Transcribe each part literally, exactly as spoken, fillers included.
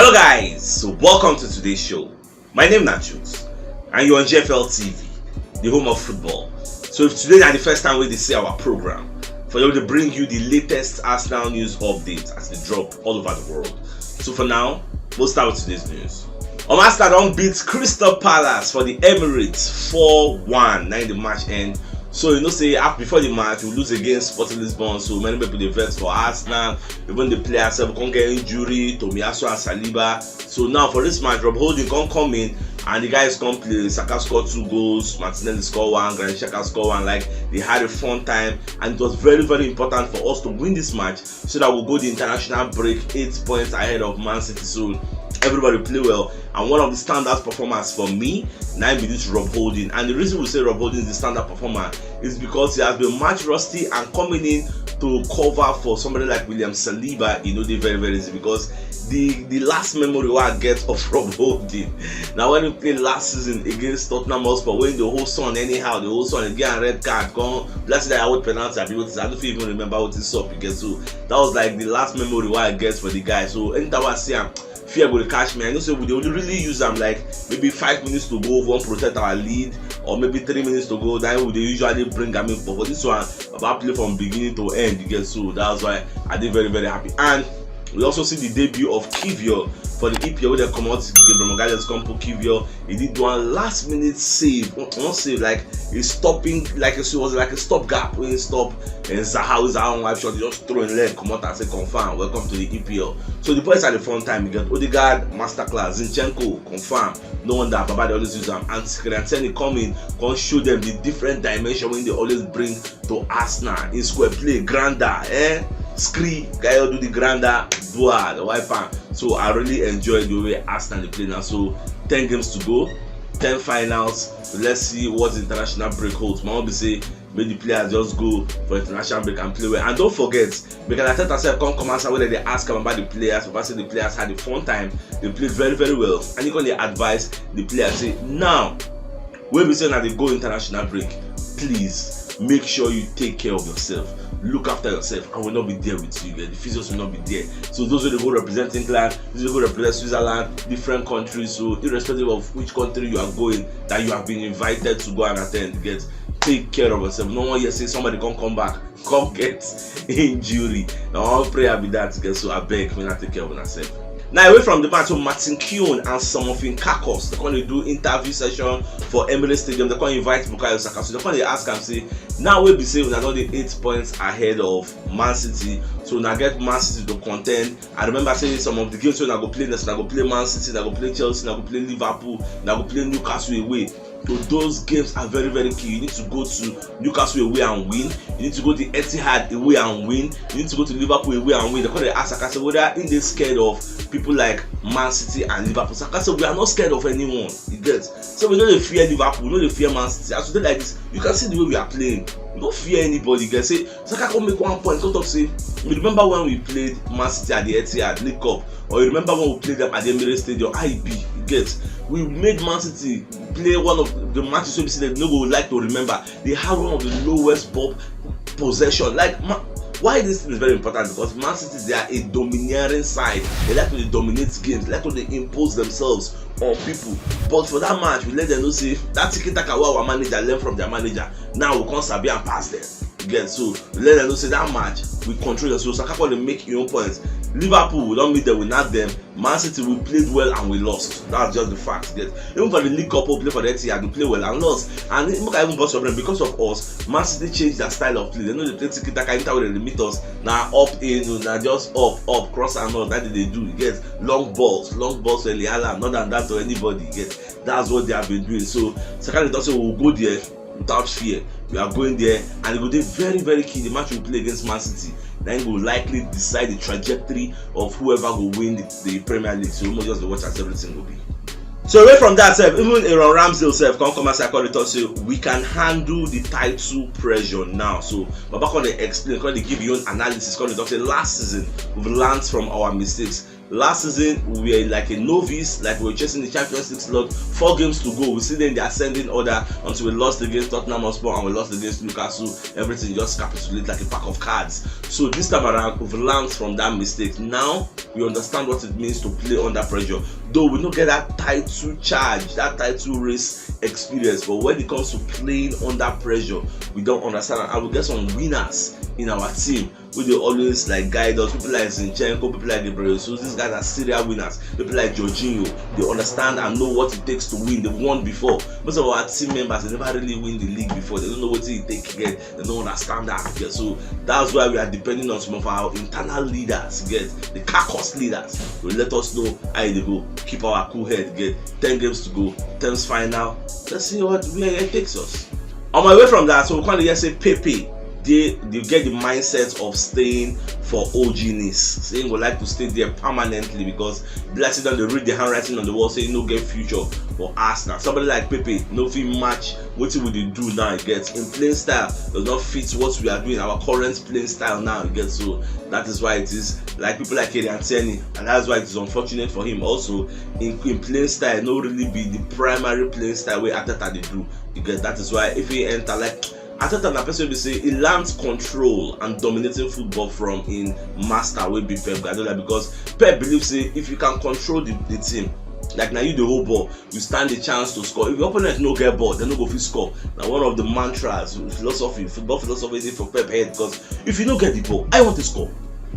Hello guys, so welcome to today's show. My name na Jules and you're on G F L T V, the home of football. So if today na the first time wey dey see our program, for you to bring you the latest Arsenal news updates as they drop all over the world. So for now, we'll start with today's news. Um, Arsenal don beat Crystal Palace for the Emirates four one. Na im the match end. So you know say af- before the match we lose against Sporting Lisbon, so many people dey vex for Arsenal. Even the players sef come get injury, Tomiyasu and Saliba. So now for this match, Rob Holding come come in and the guys come play. Saka score two goals, Martinelli score one, Granit Xhaka score one. Like, they had a fun time, and it was very, very important for us to win this match so that we'll go the international break eight points ahead of Man City. So everybody play well, and one of the standout performers for me na im be this Rob Holding. And the reason we say Rob Holding is the standout performer is because he has been match rusty, and coming in to cover for somebody like William Saliba, you know, they very, very easy because the the last memory wey I get of Rob Holding now when he played last season against Tottenham Hotspur, when the whole sun anyhow, the whole sun again red card, come bless that award penalty. I, be, I don't even remember what this up again. So that was like the last memory wey I get for the guy. So anytime I see him, fear go dey catch me. I know say we dey only really use am like maybe five minutes to go, we wan protect our lead, or maybe three minutes to go. Then we dey usually bring am in, but for this one, Baba play from beginning to end. You get, so that's why I dey very, very happy. And we also see the debut of Kivior for the E P L wey dem comot Gabriel Magalhaes come put Kivior. He did one last minute save, one one save like a stopping, like a, it was like a stop gap wey he stop and Zaha, Zaha on wipe shot, he just throw him leg comot and say, "Confirm, welcome to the E P L." So the boys at the front time, you get Odegaard masterclass, Zinchenko confirm. No wonder Baba dey always use am. And Skriniar come in, come show them the different dimension wey they always bring to Arsenal. In square play, Granda, eh? Scree, guy do the Granda, boa, the wipe am. So I really enjoy the way Arsenal dey play now. So ten games to go, ten finals. So let's see what the international break holds. My own be say make the players just go for international break and play well. And don't forget, because Arteta sef come come outside wey dem dey ask am about the players. Baba say the players had a fun time. They played very, very well. And he come dey advise the players say, now wey be say una dey go international break, please make sure you take care of yourself, look after yourself, and we no be there with you. The physios will not be there. So those wey dey go represent England, those wey go represent Switzerland, different countries, so irrespective of which country you are going, that you have been invited to go and attend, get, take care of yourself. No one here say somebody come come back, come get injury. Na one prayer be that, get, so abeg, make una take care of una self. Now, away from the match, so Martin Keown and some of him carcass, they come dey do interview session for Emirates Stadium. They come invite Bukayo Saka. So they come dey ask am say, now wey be say una don dey eight points ahead of Man City, so una get Man City to contend. I remember say some of the games wey una go play next, una go play Man City, una go play Chelsea, una go play Liverpool, una go play Newcastle away. So those games are very, very key. You need to go to Newcastle away and win. You need to go to Etihad away and win. You need to go to Liverpool away and win. They come dey ask Saka say whether he dey scared of people like Man City and Liverpool. Saka say we are not scared of anyone. You get? So we no dey fear Liverpool, we no dey fear Man City. As we dey like this, you can see the way we are playing. We no fear anybody. You get? Say Saka come make one point, come talk say, you remember when we played Man City at the Etihad League Cup, or you remember when we played them at the Emirates Stadium? I be, you get? We made Man City play one of the matches wey be say dem no go like to remember. They had one of the lowest ball possession. Like, ma- why this thing is very important? Because Man City, they are a domineering side. They like to dey dominate games, like to dey impose themselves on people. But for that match, we let them know say that tiki taka wey our manager learn from their manager, now we come sabi am pass them. You get? So we let them know say that match we control them. So Saka come dey make him own points. Liverpool, we don meet them, we knack them. Man City, we played well and we lost. That's just the fact. Get? Even for the League Cup, we play for the Etihad, we play well and lost. And make I even burst your brain, because of us, Man City changed their style of play. They no dey play tiki taka. Anytime wey dem dey meet us, na up in, na just up, up, cross and all that they do. You get? Long balls, long balls to Erling Haaland, not than that to anybody. You get? That's what they have been doing. So Saka dey talk say we will go there without fear. We are going there, and e go dey very, very key. The match we play against Man City, then go likely decide the trajectory of whoever go win the, the Premier League. So we must just dey watch as everything go be. So away from that sef, even Aaron Ramsdale sef come come outside come dey talk say we can handle the title pressure now. So Baba come dey explain, come dey give him own analysis, come dey talk say last season we've learned from our mistakes. Last season, we were like a novice, like we were chasing the Champions League slot. Four games to go, we still in the ascending order until we lost against Tottenham Hotspur and we lost against Newcastle. Everything just capitulated like a pack of cards. So this time around, we've learned from that mistake. Now we understand what it means to play under pressure. Though we don't get that title charge, that title race experience, but when it comes to playing under pressure, we don't understand. And we get some winners in our team who they always like guide us. People like Zinchenko, people like Gabriel Jesus, these guys are serial winners. People like Jorginho, they understand and know what it takes to win. They've won before. Most of our team members, they never really win the league before. They don't know what it takes again. They don't understand that. Yeah, so that's why we are depending on some of our internal leaders, get the carcass leaders, to let us know how they go. Keep our cool head, get ten games to go, terms final. Let's see what where it takes us. On my way from that, so we can't just say Pepe. They they get the mindset of staying for O G Nice. Saying would like to stay there permanently because blessing on the read the handwriting on the wall say no get future for Arsenal. Somebody like Pepe, no fit match what we dey do now. Get in playing style does not fit what we are doing, our current playing style now. Get so that is why it is like people like Kieran Tierney, and that's why it is unfortunate for him. Also, in, in playing style, no really be the primary playing style where Arteta they do. You get that is why if he enter like Arteta na person we say he learns control and dominating football from in master will be Pep Guardiola because Pep believes say if you can control the, the team, like now you the whole ball, you stand the chance to score. If your opponent no get ball, they no go fit score. Now one of the mantras, philosophy, football philosophy is for Pep head because if you no get the ball, I want to score.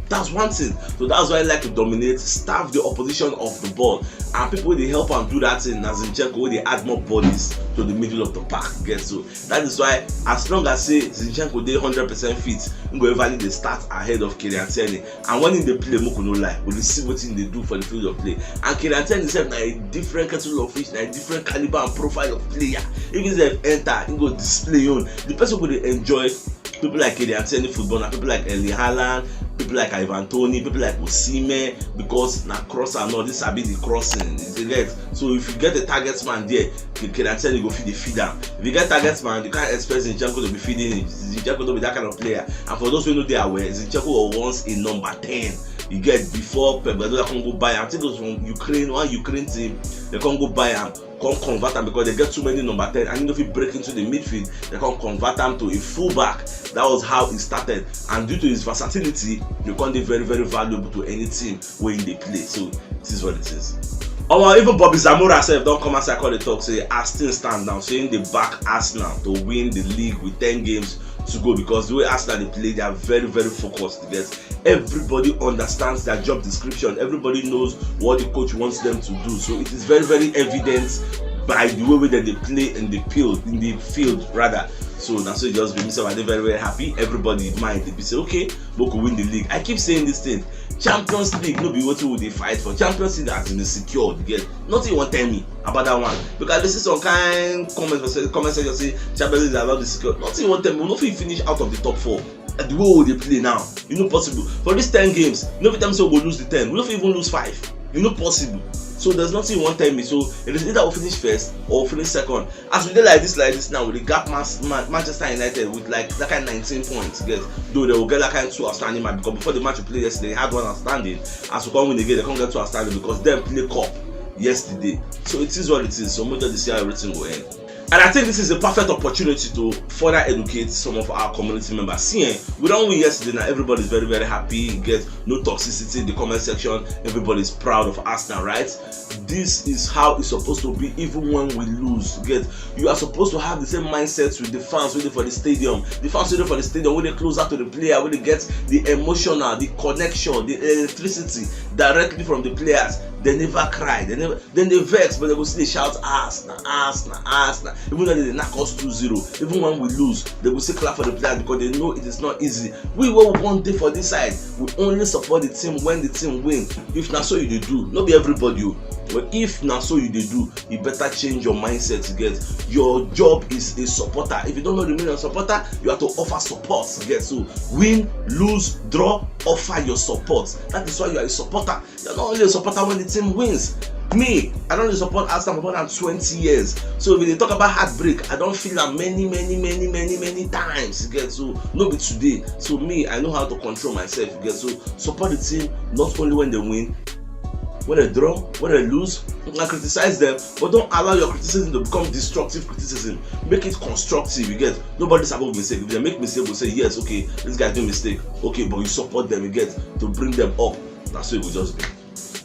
That's one thing. So that's why I like to dominate, starve the opposition of the ball. And people they help and do that thing as in check where they add more bodies to the middle of the park. Get so that is why as long as say Zinchenko dey hundred percent fit, he go eventually dey start ahead of Kieran Tierney. And when he dey play, make we no lie, we dey see wetin he dey do for the field of play. And Kieran Tierney sef na a different kettle of fish, na a different caliber and profile of player. If he sef enter, he go display him own. The person go dey enjoy people like Kieran Tierney football, na people like Erling Haaland, people like Ivan Toney, people like Osimhen, because na cross and all this sabi the crossing. You get so if you get a target man there, Kieran Tierney go feed the feed am. If you get target man, you can't expect Zinchenko to be feeding him. Zinchenko no be that kind of player. And for those who know they are aware, Zinchenko was once a number ten. You get before Pep Guardiola come go buy am. I think it was from Ukraine, one Ukraine team. They come go buy am, come convert am because they get too many number ten, and he no fit break into the midfield. They come convert am to a fullback. That was how it started. And due to his versatility, you come dey very very valuable to any team wey he dey play. So it is what it is. Omo, even Bobby Zamora sef don come outside come dey talk say as things stand now, say him dey back Arsenal to win the league with ten games to go because the way Arsenal dey play, they are very very focused. You get everybody understands their job description. Everybody knows what the coach wants them to do. So it is very very evident by the way wey dem dey play in the field, in the field rather. So na so e just be. Me sef I dey very very happy. Everybody mind dey be say okay, make we win the league. I keep saying this thing. Champions League no be wetin we dey fight for. Champions League has been secured. Get nothing you wan tell me about that one because I dey see some kind comment for say comment section say Champions League has not been secured. Nothing you wan tell me. We no fit finish out of the top four. Uh, the way we dey play now, e no possible. For these ten games, you no fit tell me say we go lose the ten. We no fit even lose five. E no possible. So there's nothing you wan tell me. So it is either we finish first or we finish second. As we dey like this like this now, we dey gap Man- Man- Manchester United with like that kind nineteen points. Yes, though they will get that kind two outstanding match because before the match we play yesterday, they had one outstanding. As we come win again, they come get two outstanding because dem play cup yesterday. So it is what it is. So make just dey see how everything go end. And I think this is a perfect opportunity to further educate some of our community members. See, eh, we don win yesterday now. Everybody is very very happy. Get no toxicity in the comment section. Everybody is proud of Arsenal, right? This is how it's supposed to be. Even when we lose, get you are supposed to have the same mindset with the fans wey dey for the stadium. The fans wey dey for the stadium wey dey closer to the player, wey dey get the emotional, the connection, the electricity directly from the players. They never cry. They never then they vex, but they go still dey shout ass na ass na ass na. Even though they dey knock us two zero, even when we lose, they go still clap for the players because they know it is not easy. We wey we wan dey for this side, we only support the team when the team win. If na so you dey do, no be everybody o, but if na so you dey do, you better change your mindset. You get your job is a supporter. If you don no remain a supporter, you have to offer support. You get so win, lose, draw, offer your support. That is why you are a supporter. You're not only a supporter when the team wins. Me, I don dey support Arsenal for more than twenty years. So if you dey talk about heartbreak, I don feel am many many many many many times. You get so no be today. So me, I know how to control myself. You get so support the team not only when they win, When they draw, when they lose, you can criticize them, but don't allow your criticism to become destructive criticism. Make it constructive. You get, nobody's above mistake. If they make mistake, we say, "Yes, okay, this guy do mistake." Okay, but you support them, you get, to bring them up. That's what it will just be.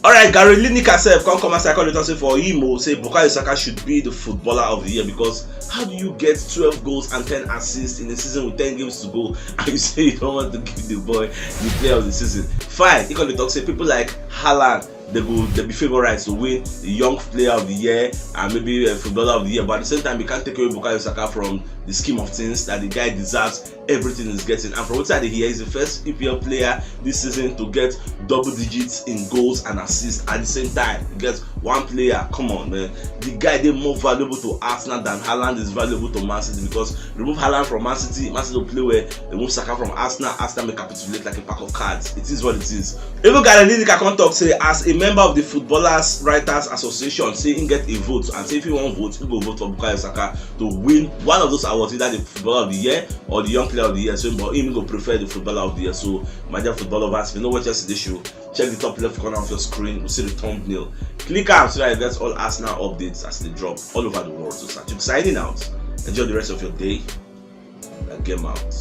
All right, Gary Lineker sef come come outside, come dey talk say for him o, say Bukayo Saka should be the footballer of the year, because how do you get twelve goals and ten assists in a season with ten games to go, and you say you don't want to give the boy the player of the season? Fine, he come dey talk say people like Haaland, they go, they be favorites to win the young player of the year and maybe a footballer of the year, but at the same time, you can't take away Bukayo Saka from the scheme of things, that the guy deserves everything he's getting. And from what I hear, he's the first E P L player this season to get double digits in goals and assists at the same time. He gets one player. Come on, man. The guy dey more valuable to Arsenal than Haaland is valuable to Man City, because remove Haaland from Man City, Man City don't play well. Remove Saka from Arsenal, Arsenal may capitulate like a pack of cards. It is what it is. Even Gary Lineker come talk say, as a member of the Footballers Writers Association, say he get a vote, and say if he wan vote, he go vote for Bukayo Saka to win one of those awards, either the Footballer of the Year or the Young Player of the Year. So, but he go prefer the Footballer of the Year. So, my dear football lovers, if you know what yesterday show, check the top left corner of your screen. We see the thumbnail. Click am so that you get all Arsenal updates as they drop all over the world. So, Satuk signing out. Enjoy the rest of your day. Game out.